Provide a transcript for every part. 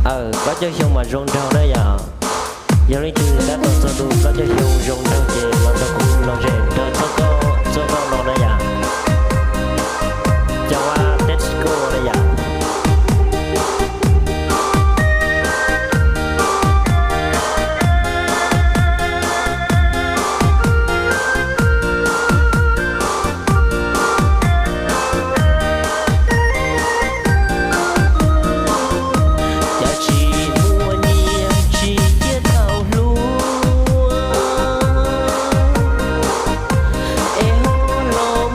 Plaub caug xyoo mas zoo nraug na yom. Yog leej twg tab tom txog ntua plaub caug xyoo zoo nraug ces los nrog kuv lom zem nrog txoj nkauj no na yom. Cov ua teb tsis kuj na yom. Cov tsis muaj nyiaj tsis cia thaum hluas, es ho los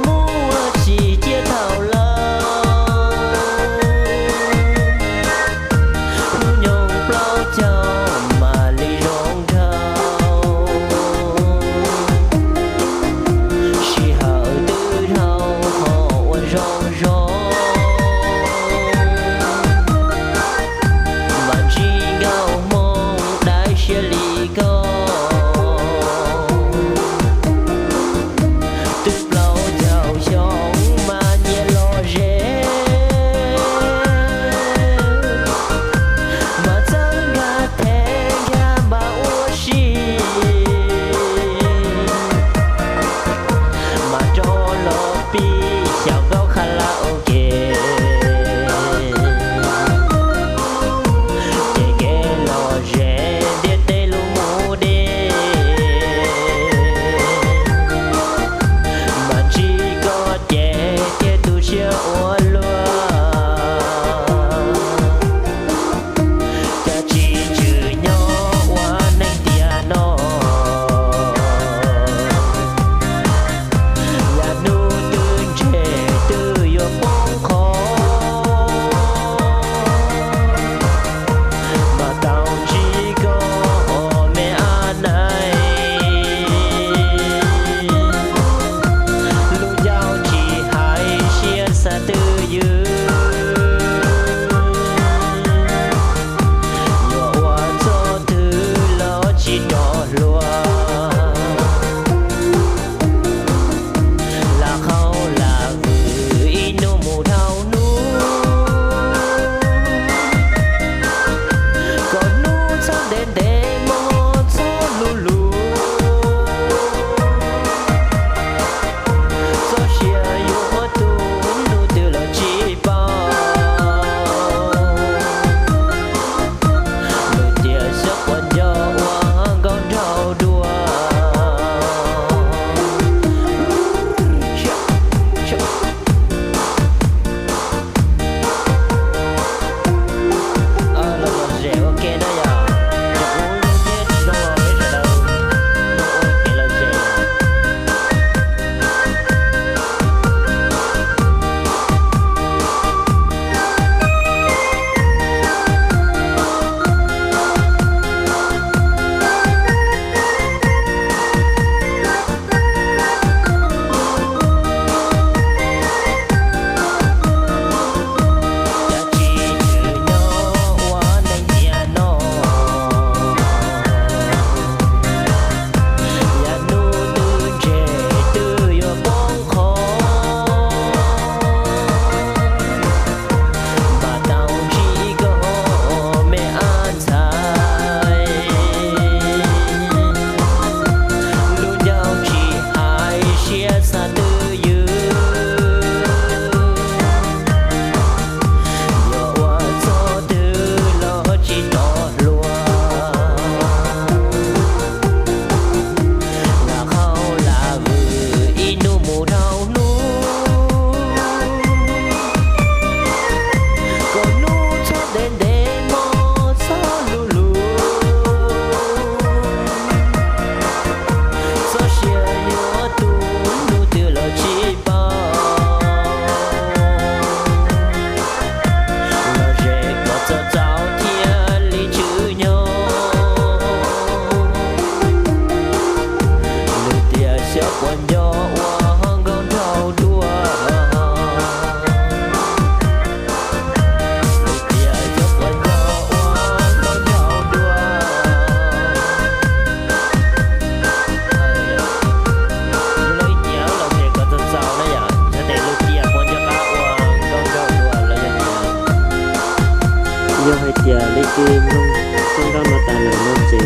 Yog hais tias leej twg mloog txoj nkauj no tas lawm no ces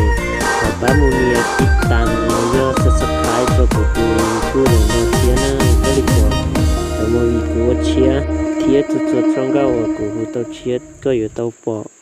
thov pab mus nias tij tas los yog subscribe rau kuv tus YouTube no thiab na. Koj li puas, cov movie kuv ua tshiab thiab txhua txhua txoj nkauj uas kuv hu tau tshiab koj yuav tau pom.